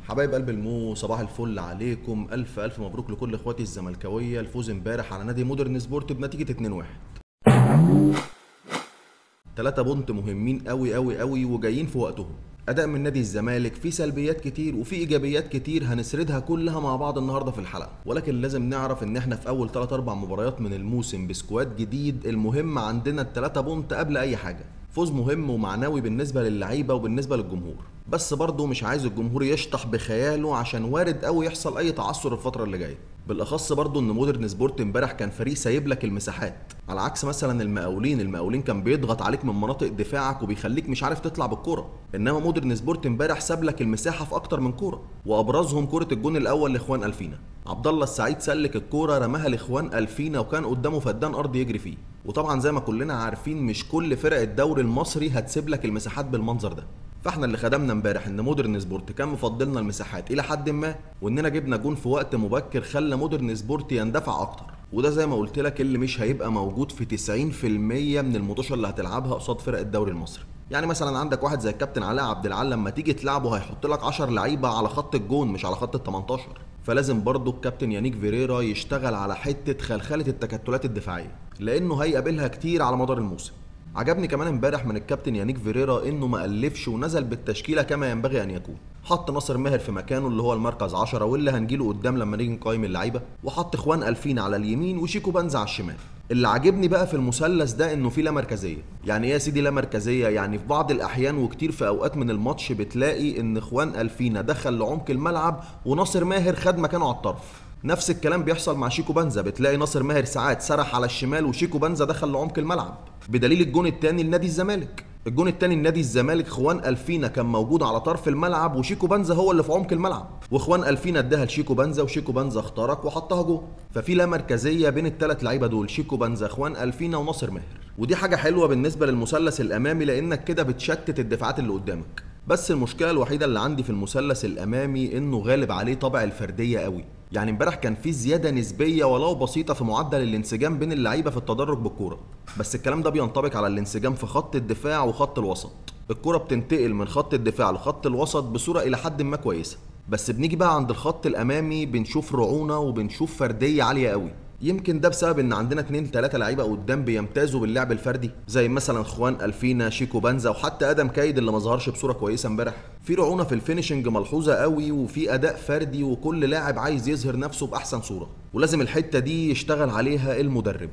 حبايب قلب المو، صباح الفل عليكم. الف الف مبروك لكل اخواتي الزملكاويه الفوز امبارح على نادي مودرن سبورت بنتيجة 2-1. 3 point مهمين قوي قوي قوي وجايين في وقتهم. اداء من نادي الزمالك في سلبيات كتير وفي ايجابيات كتير هنسردها كلها مع بعض النهارده في الحلقة، ولكن لازم نعرف ان احنا في اول 3 4 مباريات من الموسم ب squad جديد. المهم عندنا ال3 point قبل اي حاجة. فوز مهم ومعنوي بالنسبة للعيبة وبالنسبة للجمهور، بس برضه مش عايز الجمهور يشطح بخياله عشان وارد قوي يحصل اي تعثر الفترة اللي جاية. بالاخص برضه ان مودرن سبورت امبارح كان فريق سايب لك المساحات، على عكس مثلا المقاولين. المقاولين كان بيضغط عليك من مناطق دفاعك وبيخليك مش عارف تطلع بالكورة، انما مودرن سبورت امبارح ساب لك المساحة في اكتر من كورة، وابرزهم كورة الجون الاول لاخوان الفينا. عبد الله السعيد سلك الكورة رماها لاخوان الفينا وكان قدامه فدان ارض يجري فيه. وطبعا زي ما كلنا عارفين مش كل فرق الدوري المصري هتسيب لك المساحات بالمنظر ده، فاحنا اللي خدمنا امبارح ان مودرن سبورت كان مفضلنا المساحات الى حد ما، واننا جبنا جون في وقت مبكر خلى مودرن سبورت يندفع اكتر. وده زي ما قلت لك اللي مش هيبقى موجود في 90% من الماتشات اللي هتلعبها قصاد فرق الدوري المصري. يعني مثلا عندك واحد زي الكابتن علاء عبد العال لما تيجي تلعبه هيحط لك 10 لعيبة على خط الجون مش على خط ال 18. فلازم برضو الكابتن يانيك فيريرا يشتغل على حتة خلخله التكتلات الدفاعية لانه هيقابلها كتير على مدار الموسم. عجبني كمان امبارح من الكابتن يانيك فيريرا انه ما الفش ونزل بالتشكيله كما ينبغي ان يكون. حط ناصر ماهر في مكانه اللي هو المركز 10 واللي هنجيله قدام لما نيجي نقيم اللعيبة، وحط اخوان الفين على اليمين وشيكو بنزا على الشمال. اللي عاجبني بقى في المثلث ده انه فيه لا مركزية. يعني ايه يا سيدي لا مركزية؟ يعني في بعض الاحيان وكتير في اوقات من الماتش بتلاقي ان اخوان الفينا دخل لعمق الملعب وناصر ماهر خد مكانه على الطرف. نفس الكلام بيحصل مع شيكو بنزا، بتلاقي ناصر ماهر ساعات سرح على الشمال وشيكو بنزا دخل لعمق الملعب، بدليل الجون الثاني لنادي الزمالك. الجون الثاني لنادي الزمالك خوان الفينا كان موجود على طرف الملعب وشيكو بنزا هو اللي في عمق الملعب، وخوان الفينا اداها لشيكو بنزا وشيكو بنزا اخترق وحطها جول. ففي لا مركزية بين الثلاث لعيبة دول، شيكو بنزا، خوان الفينا، وناصر ماهر. ودي حاجة حلوة بالنسبة للمثلث الامامي لانك كده بتشتت الدفاعات اللي قدامك. بس المشكلة الوحيدة اللي عندي في المثلث الامامي انه غالب عليه طبع الفردية قوي. يعني امبارح كان في زيادة نسبيه ولو بسيطة في معدل الانسجام بين اللعيبة في التدرج بالكورة، بس الكلام ده بينطبق على الانسجام في خط الدفاع وخط الوسط. الكورة بتنتقل من خط الدفاع لخط الوسط بصورة الى حد ما كويسة، بس بنيجي بقى عند الخط الامامي بنشوف رعونة وبنشوف فردية عالية قوي. يمكن ده بسبب ان عندنا 2 3 لعيبة قدام بيمتازوا باللعب الفردي، زي مثلا خوان الفينا، شيكو بنزا، وحتى ادم كايد اللي ما ظهرش بصورة كويسة امبارح. في رعونة في ال finishing ملحوظة قوي، وفي اداء فردي، وكل لاعب عايز يظهر نفسه باحسن صوره، ولازم الحتة دي يشتغل عليها المدرب.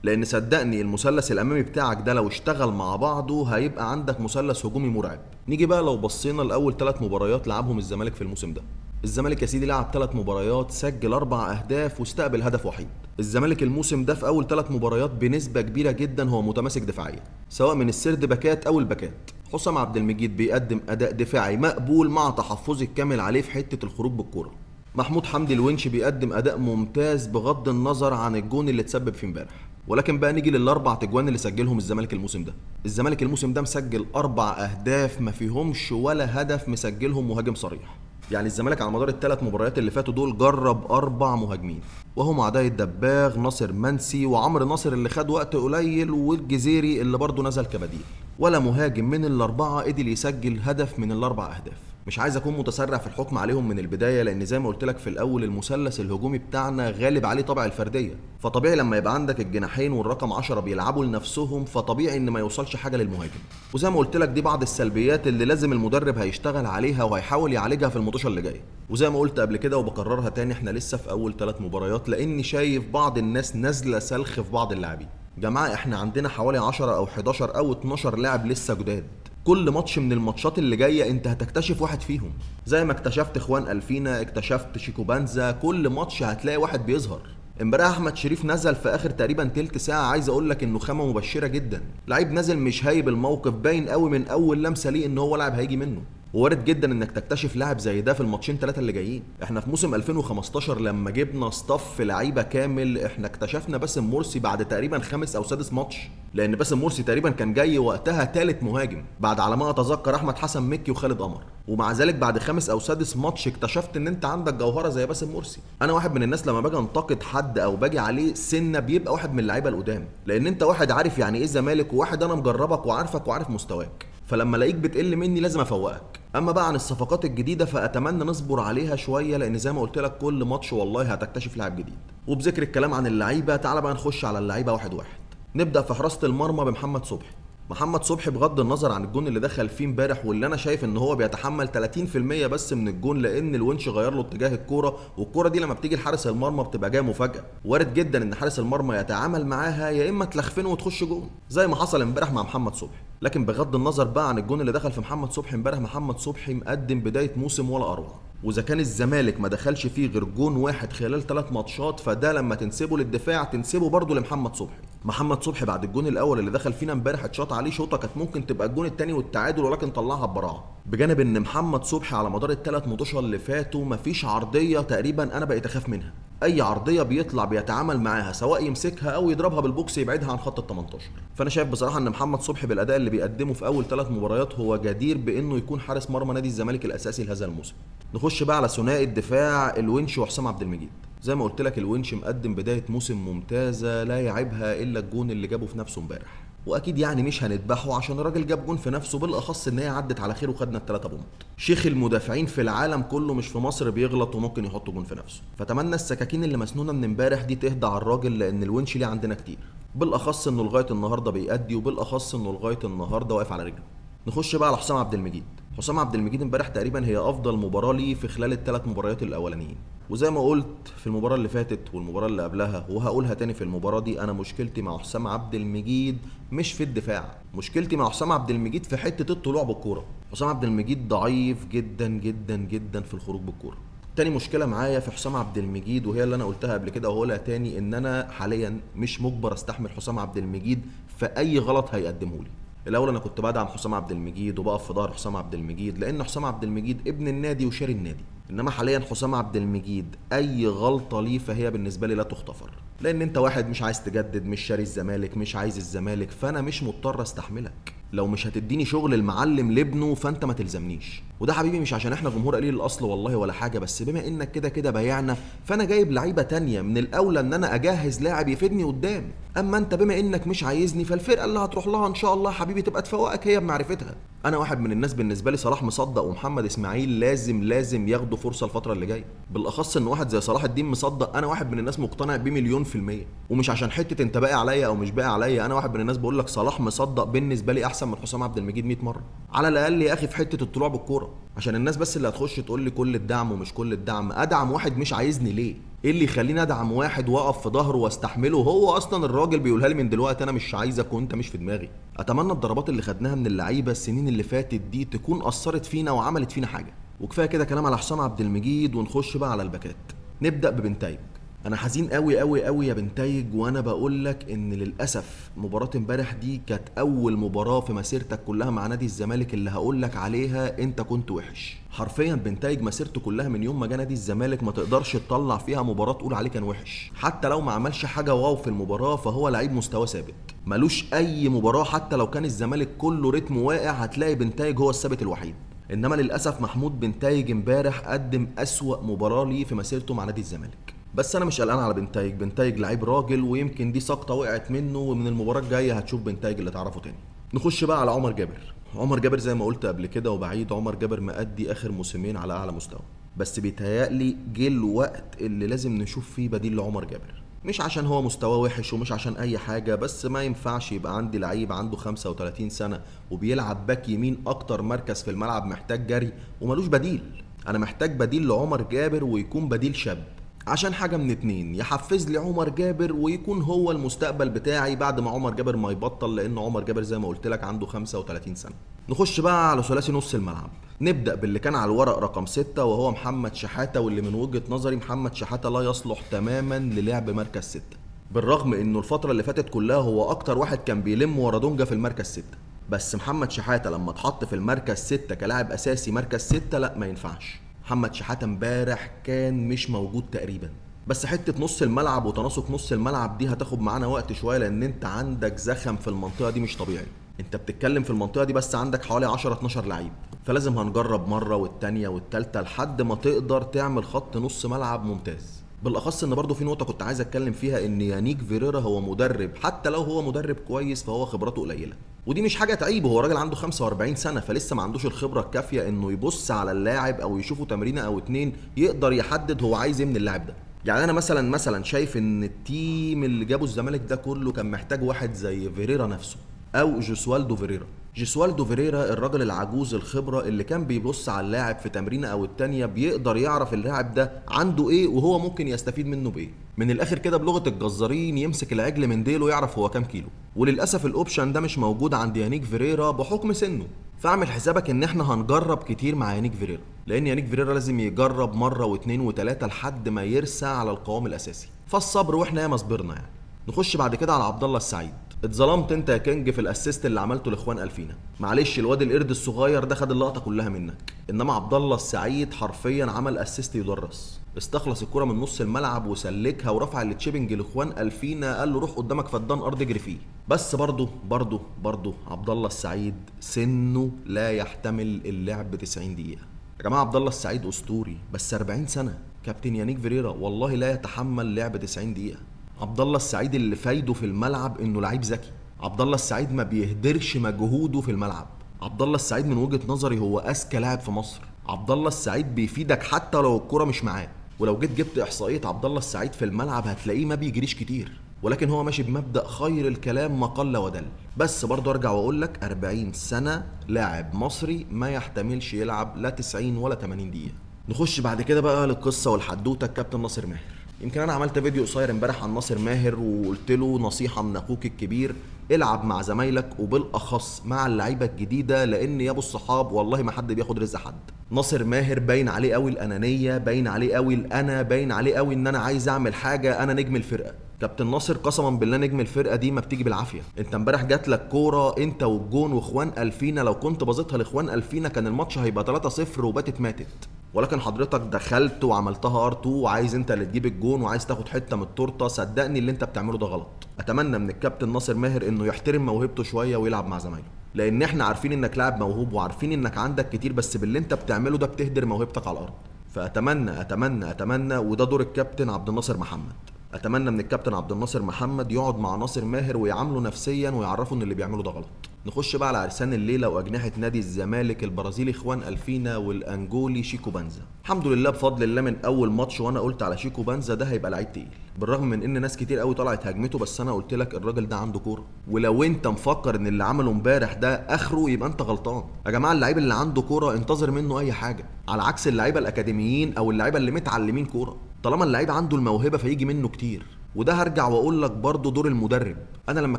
لان صدقني المثلث الامامي بتاعك ده لو اشتغل مع بعضه هيبقى عندك مثلث هجومي مرعب. نيجي بقى لو بصينا لاول 3 مباريات لعبهم الزمالك في الموسم ده. الزمالك يا سيدي لعب 3 مباريات، سجل 4 اهداف واستقبل هدف وحيد. الزمالك الموسم ده في اول 3 مباريات بنسبة كبيرة جدا هو متماسك دفاعيا، سواء من ال third باكات او الباكات. حسام عبد المجيد بيقدم اداء دفاعي مقبول مع تحفظي الكامل عليه في حتة الخروج بالكورة. محمود حمدي الونش بيقدم اداء ممتاز بغض النظر عن الجون اللي اتسبب فيه امبارح. ولكن بقى نيجي للاربع تجوان اللي سجلهم الزمالك الموسم ده. الزمالك الموسم ده مسجل 4 اهداف ما فيهمش ولا هدف مسجلهم مهاجم صريح. يعني الزمالك على مدار ال3 مباريات اللي فاتوا دول جرب 4 مهاجمين، وهم عداي الدباغ، ناصر منسي، وعمرو ناصر اللي خد وقت قليل، والجزيري اللي برضه نزل كبديل. ولا مهاجم من ال4 قدر يسجل هدف من ال4 اهداف. مش عايز اكون متسرع في الحكم عليهم من البداية، لان زي ما قلت لك في الاول المثلث الهجومي بتاعنا غالب عليه طبع الفردية، فطبيعي لما يبقى عندك الجناحين والرقم 10 بيلعبوا لنفسهم فطبيعي ان ما يوصلش حاجة للمهاجم. وزي ما قلت لك دي بعض السلبيات اللي لازم المدرب هيشتغل عليها وهيحاول يعالجها في الماتش اللي جاي. وزي ما قلت قبل كده وبكررها تاني، احنا لسه في اول 3 مباريات، لاني شايف بعض الناس نازله سلخ في بعض اللاعبين. جماعة احنا عندنا حوالي 10 او 11 او 12 لاعب لسه جداد. كل ماتش من الماتشات اللي جاية انت هتكتشف واحد فيهم، زي ما اكتشفت اخوان الفينا، اكتشفت شيكو بنزا، كل ماتش هتلاقي واحد بيظهر. امبارح احمد شريف نزل في اخر تقريبا تلت ساعة، عايز اقول لك انه خامة مبشرة جدا. لعيب نازل مش هايب الموقف، باين قوي من اول لمسه ليه ان هو لاعب هيجي منه. وارد جدا انك تكتشف لاعب زي ده في الماتشين 3 اللي جايين. احنا في موسم 2015 لما جبنا staff لعيبة كامل احنا اكتشفنا باسم مرسي بعد تقريبا 5 او 6 ماتش، لان باسم مرسي تقريبا كان جاي وقتها ثالث مهاجم بعد على ما اتذكر احمد حسن مكي وخالد قمر، ومع ذلك بعد 5 او 6 ماتش اكتشفت ان انت عندك جوهره زي باسم مرسي. انا واحد من الناس لما باجي انتقد حد او باجي عليه سنة بيبقى واحد من اللعيبة القدام، لان انت واحد عارف يعني ايه الزمالك، وواحد انا مجربك وعارفك وعارف مستواك. فلما الاقيك بتقل مني لازم افوقك. اما بقى عن الصفقات الجديدة فاتمنى نصبر عليها شوية، لان زي ما قلت لك كل ماتش والله هتكتشف لاعب جديد. وبذكر الكلام عن اللعيبة تعال بقى نخش على اللعيبة واحد واحد. نبدا في حراسة المرمى بمحمد صبحي. محمد صبحي بغض النظر عن الجون اللي دخل فيه امبارح واللي انا شايف ان هو بيتحمل 30% بس من الجون، لان الونش غير له اتجاه الكورة، والكوره دي لما بتيجي لحارس المرمى بتبقى جاية مفاجاة، وارد جدا ان حارس المرمى يتعامل معاها يا اما تلخفنه وتخش جون زي ما حصل امبارح مع محمد صبحي. لكن بغض النظر بقى عن الجون اللي دخل في محمد صبحي امبارح، محمد صبحي مقدم بداية موسم ولا اروع. واذا كان الزمالك ما دخلش فيه غير جون واحد خلال 3 ماتشات، فده لما تنسبه للدفاع تنسبه برده لمحمد صبحي. محمد صبحي بعد الجون الاول اللي دخل فينا امبارح اتشاط عليه شوطه كانت ممكن تبقى الجون الثاني والتعادل، ولكن طلعها ببراعه. بجانب ان محمد صبحي على مدار ال3 ماتشات اللي فاتوا مفيش عرضية تقريبا انا بقيت اخاف منها، اي عرضية بيطلع بيتعامل معاها سواء يمسكها او يضربها بالبوكس يبعدها عن خط ال 18. فانا شايف بصراحة ان محمد صبحي بالاداء اللي بيقدمه في اول 3 مباريات هو جدير بانه يكون حارس مرمى نادي الزمالك الاساسي لهذا الموسم. نخش بقى على ثنائي الدفاع الونش وحسام عبد المجيد. زي ما قلت لك الونش مقدم بداية موسم ممتازة لا يعيبها الا الجون اللي جابه في نفسه امبارح، واكيد يعني مش هنذبحه عشان الراجل جاب جون في نفسه، بالاخص ان هي عدت على خير وخدنا ال3 point. شيخ المدافعين في العالم كله مش في مصر بيغلط وممكن يحط جون في نفسه، فاتمنى السكاكين اللي مسنونه من امبارح دي تهدى على الراجل، لان الونش ليه عندنا كتير، بالاخص انه لغاية النهارده بيأدي، وبالاخص انه لغاية النهارده واقف على رجله. نخش بقى على حسام عبد المجيد. حسام عبد المجيد امبارح تقريبا هي افضل مباراة ليه في خلال ال3 مباريات الاولانيين، وزي ما قلت في المباراة اللي فاتت والمباراة اللي قبلها وهقولها تاني في المباراة دي، انا مشكلتي مع حسام عبد المجيد مش في الدفاع، مشكلتي مع حسام عبد المجيد في حتة الطلوع بالكورة. حسام عبد المجيد ضعيف جدا جدا جدا في الخروج بالكورة. تاني مشكلة معايا في حسام عبد المجيد وهي اللي انا قلتها قبل كده وهقولها تاني، ان انا حاليا مش مجبر استحمل حسام عبد المجيد في اي غلط هيقدمه لي. الاول انا كنت بدعم حسام عبد المجيد وبقف في ظهر حسام عبد المجيد لان حسام عبد المجيد ابن النادي وشاري النادي، انما حاليا حسام عبد المجيد اي غلطه ليه فهي بالنسبة لي لا تغتفر، لان انت واحد مش عايز تجدد، مش شاري الزمالك، مش عايز الزمالك، فانا مش مضطر استحملك. لو مش هتديني شغل المعلم لابنه فانت ما تلزمنيش. وده حبيبي مش عشان احنا جمهور قليل الاصل والله ولا حاجة، بس بما انك كده كده بايعنا فانا جايب لعيبة تانية، من الاولى ان انا اجهز لاعب يفيدني قدام. اما انت بما انك مش عايزني فالفرقه اللي هتروح لها ان شاء الله حبيبي تبقى تفوقك هي بمعرفتها. انا واحد من الناس بالنسبة لي صلاح مصدق ومحمد اسماعيل لازم ياخدوا فرصة الفترة اللي جاية، بالاخص ان واحد زي صلاح الدين مصدق انا واحد من الناس مقتنع بيه 1,000,000%، ومش عشان حتة انت باقي عليا او مش باقي عليا، انا واحد من الناس بقول لك صلاح مصدق بالنسبة لي احسن من حسام عبد المجيد 100 مرة على الاقل يا اخي في حتة الطلوع بالكورة. عشان الناس بس اللي هتخش تقول لي كل الدعم ومش كل الدعم، ادعم واحد مش عايزني ليه؟ ايه اللي يخليني ادعم واحد واقف في ظهره واستحمله وهو اصلا الراجل بيقولها لي من دلوقتي انا مش عايزك وانت مش في دماغي؟ اتمنى الضربات اللي خدناها من اللعيبة السنين اللي فاتت دي تكون اثرت فينا وعملت فينا حاجة. وكفاية كده كلام على حسام عبد المجيد، ونخش بقى على الباكات. نبدا ببنتايج. انا حزين قوي قوي قوي يا بنتايج، وانا بقول لك ان للاسف مباراة امبارح دي كانت اول مباراة في مسيرتك كلها مع نادي الزمالك اللي هقول لك عليها انت كنت وحش. حرفيا بنتايج مسيرته كلها من يوم ما جه نادي الزمالك ما تقدرش تطلع فيها مباراة تقول عليه كان وحش، حتى لو ما عملش حاجة wow في المباراة فهو لعيب مستوى ثابت، ملوش اي مباراة حتى لو كان الزمالك كله رتم واقع هتلاقي بنتايج هو الثابت الوحيد. انما للاسف محمود بنتايج امبارح قدم اسوأ مباراة ليه في مسيرته مع نادي الزمالك. بس انا مش قلقان على بنتايج، بنتايج لعيب راجل ويمكن دي سقطه وقعت منه، ومن المباراة الجاية هتشوف بنتايج اللي تعرفه تاني. نخش بقى على عمر جابر. عمر جابر زي ما قلت قبل كده وبعيد، عمر جابر مأدي اخر موسمين على اعلى مستوى، بس بيتهيألي جه الوقت اللي لازم نشوف فيه بديل لعمر جابر. مش عشان هو مستواه وحش ومش عشان اي حاجة، بس ما ينفعش يبقى عندي لعيب عنده 35 سنة وبيلعب باك يمين اكتر مركز في الملعب محتاج جري وملوش بديل. انا محتاج بديل لعمر جابر ويكون بديل شاب، عشان حاجة من اتنين، يحفز لي عمر جابر ويكون هو المستقبل بتاعي بعد ما عمر جابر ما يبطل، لان عمر جابر زي ما قلت لك عنده 35 سنة. نخش بقى على ثلاثي نص الملعب. نبدا باللي كان على الورق رقم 6 وهو محمد شحاته، واللي من وجهه نظري محمد شحاته لا يصلح تماما للعب مركز 6، بالرغم انه الفترة اللي فاتت كلها هو اكتر واحد كان بيلم ورا دونجا في المركز 6، بس محمد شحاته لما اتحط في المركز 6 كلاعب اساسي مركز 6 لا ما ينفعش. محمد شحاته امبارح كان مش موجود تقريبا. بس حتة نص الملعب وتناسق نص الملعب دي هتاخد معانا وقت شوية، لان انت عندك زخم في المنطقة دي مش طبيعي. انت بتتكلم في المنطقة دي بس عندك حوالي 10 12 لعيب، فلازم هنجرب مرة والتانية والتالتة لحد ما تقدر تعمل خط نص ملعب ممتاز. بالاخص ان برضو في نقطة كنت عايز اتكلم فيها، ان يانيك فيريرا هو مدرب حتى لو هو مدرب كويس فهو خبراته قليله، ودي مش حاجة تعيبه، هو راجل عنده 45 سنة فلسه ما عندوش الخبرة الكافيه انه يبص على اللاعب او يشوفه تمرينه او اتنين يقدر يحدد هو عايز ايه من اللاعب ده. يعني انا مثلا شايف ان ال team اللي جابه الزمالك ده كله كان محتاج واحد زي فيريرا نفسه او جوسوالدو فيريرا. جوسوالدو فيريرا الراجل العجوز الخبرة اللي كان بيبص على اللاعب في تمرينه او التانية بيقدر يعرف اللاعب ده عنده ايه وهو ممكن يستفيد منه بايه. من الاخر كده بلغه الجزارين يمسك العجل من ديله يعرف هو كام كيلو. وللاسف ال option ده مش موجود عند يانيك فيريرا بحكم سنة، فاعمل حسابك ان احنا هنجرب كتير مع يانيك فيريرا، لان يانيك فيريرا لازم يجرب مرة واثنين وثلاثة لحد ما يرسى على القوام الاساسي، فالصبر واحنا ياما صبرنا يعني. نخش بعد كده على عبد الله السعيد. اتظلمت انت يا كينج في ال assist اللي عملته لاخوان الفينا، معلش الواد القرد الصغير ده خد اللقطة كلها منك، انما عبد الله السعيد حرفيا عمل assist يدرس، استخلص الكره من نص الملعب وسلكها ورفع ال chipping لاخوان الفينا، قال له روح قدامك فدان ارض اجري فيه. بس برضه برضه برضه عبد الله السعيد سنة لا يحتمل اللعب 90 دقيقة. يا جماعة عبد الله السعيد اسطوري بس 40 سنة، كابتن يانيك فيريرا والله لا يتحمل لعب 90 دقيقة. عبد الله السعيد اللي فايده في الملعب انه لعيب ذكي، عبد الله السعيد ما بيهدرش مجهوده في الملعب، عبد الله السعيد من وجهة نظري هو اذكى لاعب في مصر، عبد الله السعيد بيفيدك حتى لو الكرة مش معاه. ولو جيت جبت احصائية عبد الله السعيد في الملعب هتلاقيه ما بيجريش كتير، ولكن هو ماشي بمبدأ خير الكلام ما قل ودل. بس برضه ارجع واقول لك 40 سنة لاعب مصري ما يحتملش يلعب لا 90 ولا 80 دقيقة. نخش بعد كده بقى للقصة والحدوتة الكابتن ناصر ماهر. يمكن انا عملت فيديو قصير امبارح عن ناصر ماهر وقلت له نصيحة من اخوك الكبير، العب مع زمايلك وبالاخص مع اللعيبة الجديدة، لان يا ابو الصحاب والله ما حد بياخد رزق حد. ناصر ماهر باين عليه قوي الانانية، باين عليه قوي الانا، باين عليه قوي ان انا عايز اعمل حاجة، انا نجم الفرقة. كابتن ناصر قسما بالله نجم الفرقة دي ما بتيجي بالعافية. انت امبارح جات لك كورة انت والجون واخوان الفينا، لو كنت باظتها لاخوان الفينا كان الماتش هيبقى 3-0 وباتت ماتت، ولكن حضرتك دخلت وعملتها R2 وعايز انت اللي تجيب الجون وعايز تاخد حتة من التورتة. صدقني اللي انت بتعمله ده غلط. اتمنى من الكابتن ناصر ماهر انه يحترم موهبته شوية ويلعب مع زمايله، لان احنا عارفين انك لاعب موهوب وعارفين انك عندك كتير، بس باللي انت بتعمله ده بتهدر موهبتك على الارض. فاتمنى اتمنى اتمنى، وده دور الكابتن عبد الناصر محمد، اتمنى من الكابتن عبد الناصر محمد يقعد مع ناصر ماهر ويعامله نفسيا ويعرفه ان اللي بيعمله ده غلط. نخش بقى على عرسان الليلة واجنحه نادي الزمالك، البرازيلي خوان الفينا والانجولي شيكو بانزا. الحمد لله بفضل الله من اول ماتش وانا قلت على شيكو بانزا ده هيبقى لعيب تقيل، بالرغم من ان ناس كتير قوي طلعت هجمته، بس انا قلت لك الراجل ده عنده كورة، ولو انت مفكر ان اللي عمله امبارح ده اخره يبقى انت غلطان. يا جماعة اللعيب اللي عنده كورة انتظر منه اي حاجة، على عكس اللعيبة الاكاديميين او اللعيبة اللي متعلمين كورة. طالما اللعيب عنده الموهبة فيجي منه كتير. وده هرجع واقول لك برضه دور المدرب. انا لما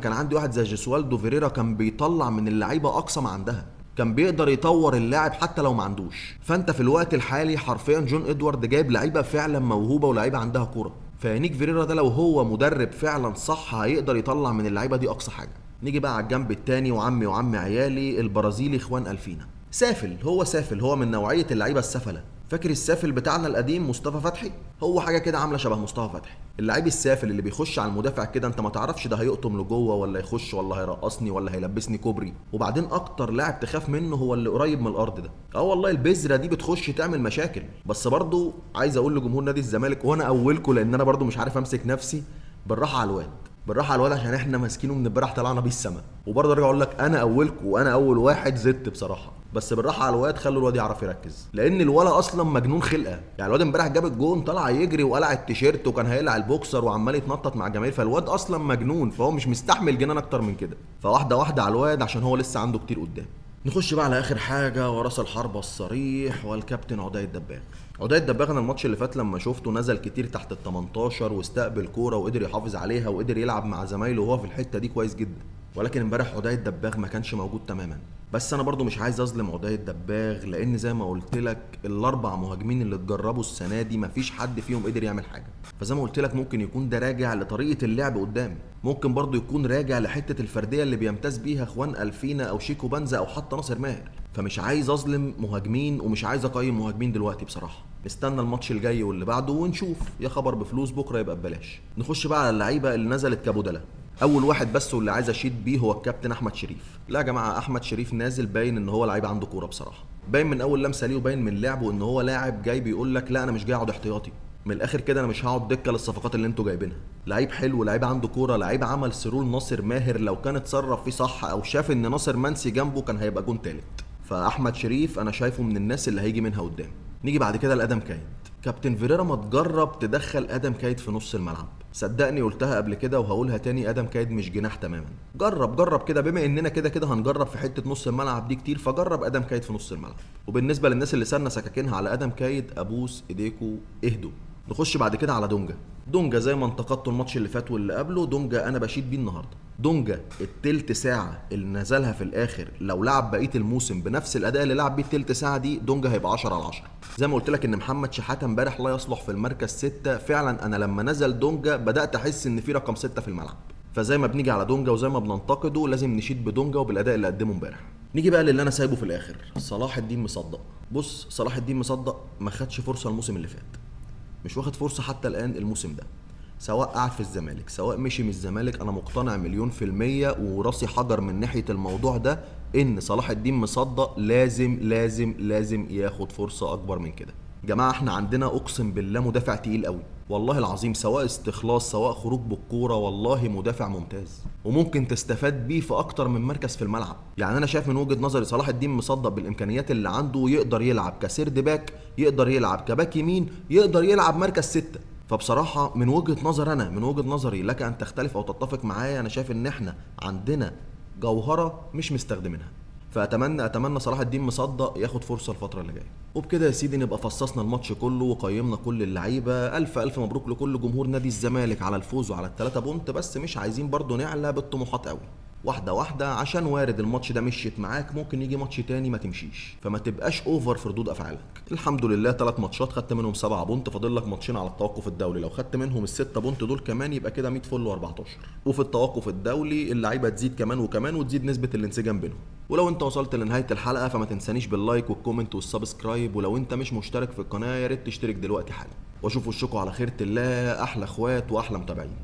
كان عندي واحد زي جيسوالدو فيريرا كان بيطلع من اللعيبة اقصى ما عندها، كان بيقدر يطور اللاعب حتى لو ما عندوش. فانت في الوقت الحالي حرفيا جون ادوارد جايب لعيبة فعلا موهوبه ولاعيبه عندها كورة، فيانيك فيريرا ده لو هو مدرب فعلا صح هيقدر يطلع من اللعيبة دي اقصى حاجة. نيجي بقى على الجنب الثاني وعمي وعم عيالي البرازيلي خوان الفينا. سافل، هو سافل، هو من نوعية اللعيبة السفله. فاكر السافل بتاعنا القديم مصطفى فتحي؟ هو حاجة كده عامله شبه مصطفى فتحي، اللعيب السافل اللي بيخش على المدافع كده انت ما تعرفش ده هيقطم لجوه ولا يخش ولا هيرقصني ولا هيلبسني كوبري. وبعدين اكتر لاعب تخاف منه هو اللي قريب من الارض ده. والله البذرة دي بتخش تعمل مشاكل. بس برضو عايز اقول لجمهور نادي الزمالك وانا اولكم، لان انا برضو مش عارف امسك نفسي، بالراحة على الواد، بالراحة على الواد، عشان احنا ماسكينه من امبارح طلعنا بيه السما. وبرضه ارجع اقول لك انا اولكم وانا اول واحد زدت بصراحة، بس بالراحة على الواد، خلوا الواد يعرف يركز، لان الولا اصلا مجنون خلقه. يعني الواد امبارح جاب الجون طلع يجري وقلع التيشيرت وكان هيقلع البوكسر وعمال يتنطط مع الجماهير، فالواد اصلا مجنون، فهو مش مستحمل جنان اكتر من كده. فواحدة واحدة على الواد عشان هو لسه عنده كتير قدام. نخش بقى على اخر حاجة وراس الحربة الصريح والكابتن عدي الدباغ. عدي الدباغ انا الماتش اللي فات لما شفته نزل كتير تحت ال 18 واستقبل كورة وقدر يحافظ عليها وقدر يلعب مع زمايله وهو في الحتة دي كويس جدا، ولكن امبارح عدي الدباغ ما كانش موجود تماما. بس انا برضو مش عايز اظلم عدي الدباغ، لان زي ما قلت لك الاربع مهاجمين اللي اتجربوا السنة دي مفيش حد فيهم قدر يعمل حاجة. فزي ما قلت لك ممكن يكون ده راجع لطريقه اللعب قدام، ممكن برضو يكون راجع لحته الفردية اللي بيمتاز بيها خوان الفينا او شيكو بانزا او حتى ناصر ماهر. فمش عايز اظلم مهاجمين ومش عايز اقيم مهاجمين دلوقتي بصراحة، نستنى الماتش الجاي واللي بعده ونشوف، يا خبر بفلوس بكره يبقى ببلاش. نخش بقى على اللعيبة اللي نزلت كبدله. اول واحد بس واللي عايز اشيد بيه هو الكابتن احمد شريف. لا يا جماعة احمد شريف نازل باين ان هو لعيب عنده كورة بصراحة، باين من اول لمسه ليه وباين من لعبه ان هو لاعب جاي بيقول لك لا انا مش جاي اقعد احتياطي، من الاخر كده انا مش هقعد دكه للصفقات اللي انتوا جايبينها. لعيب حلو، لعيب عنده كورة، لعيب عمل through لناصر ماهر، لو كان اتصرف فيه صح او شاف ان ناصر منسي جنبه كان هيبقى جون تالت. فاحمد شريف انا شايفه من الناس اللي هيجي منها قدام. نيجي بعد كده لادم كايد. كابتن فيريرا ما تجرب تدخل ادم كايد في نص الملعب، صدقني قلتها قبل كده وهقولها تاني، ادم كايد مش جناح تماما. جرب جرب كده، بما اننا كده كده هنجرب في حتة نص الملعب دي كتير، فجرب ادم كايد في نص الملعب. وبالنسبة للناس اللي سنة سكاكينها على ادم كايد، ابوس ايديكو اهدوا. نخش بعد كده على دونجا. دونجا زي ما انتقدته الماتش اللي فات واللي قبله، دونجا انا بشيد بيه النهارده. دونجا التلت ساعة اللي نزلها في الاخر لو لعب بقية الموسم بنفس الاداء اللي لعب بيه التلت ساعة دي، دونجا هيبقى 10 على 10. زي ما قلت لك ان محمد شحاته امبارح لا يصلح في المركز 6، فعلا انا لما نزل دونجا بدات احس ان في رقم 6 في الملعب. فزي ما بنيجي على دونجا وزي ما بننتقده لازم نشيد بدونجا وبالاداء اللي قدمه امبارح. نيجي بقى للي انا سايبه في الاخر، صلاح الدين مصدق. بص، صلاح الدين مصدق ما خدش فرصة الموسم اللي فات، مش واخد فرصة حتى الان الموسم ده، سواء قعد في الزمالك سواء مشي من الزمالك. انا مقتنع 100% وراسي حجر من ناحية الموضوع ده ان صلاح الدين مصدق لازم لازم لازم ياخد فرصة اكبر من كده. جماعة احنا عندنا اقسم بالله مدافع تقيل قوي والله العظيم، سواء استخلاص سواء خروج بالكورة، والله مدافع ممتاز وممكن تستفاد بيه في اكتر من مركز في الملعب. يعني انا شايف من وجهه نظري صلاح الدين مصدق بالامكانيات اللي عنده يقدر يلعب ك third back، يقدر يلعب كباك يمين، يقدر يلعب مركز 6. فبصراحة من وجهه نظر انا، من وجهه نظري لك ان تختلف او تتفق معايا، انا شايف ان احنا عندنا جوهره مش مستخدمينها. فاتمنى اتمنى صلاح الدين مصدق ياخد فرصة الفترة اللي جاية. وبكده يا سيدي نبقى فصصنا الماتش كله وقيمنا كل اللعيبة. الف الف مبروك لكل جمهور نادي الزمالك على الفوز وعلى ال3 point، بس مش عايزين برضو نعلى بالطموحات قوي، واحدة واحدة، عشان وارد الماتش ده مشيت معاك ممكن يجي ماتش تاني ما تمشيش، فما تبقاش over في ردود افعالك. الحمد لله 3 ماتشات خدت منهم 7 point، فاضل لك ماتشين على التوقف الدولي، لو خدت منهم ال6 point دول كمان يبقى كده 100 فل و14. وفي التوقف الدولي اللعيبة تزيد كمان وكمان وتزيد نسبه الانسجام بينهم. ولو انت وصلت لنهاية الحلقة فما تنسانيش بال like وال comment وال subscribe، ولو انت مش مشترك في القناة يا ريت تشترك دلوقتي حالا. واشوف وشكم على خيرة الله، احلى اخوات واحلى متابعين.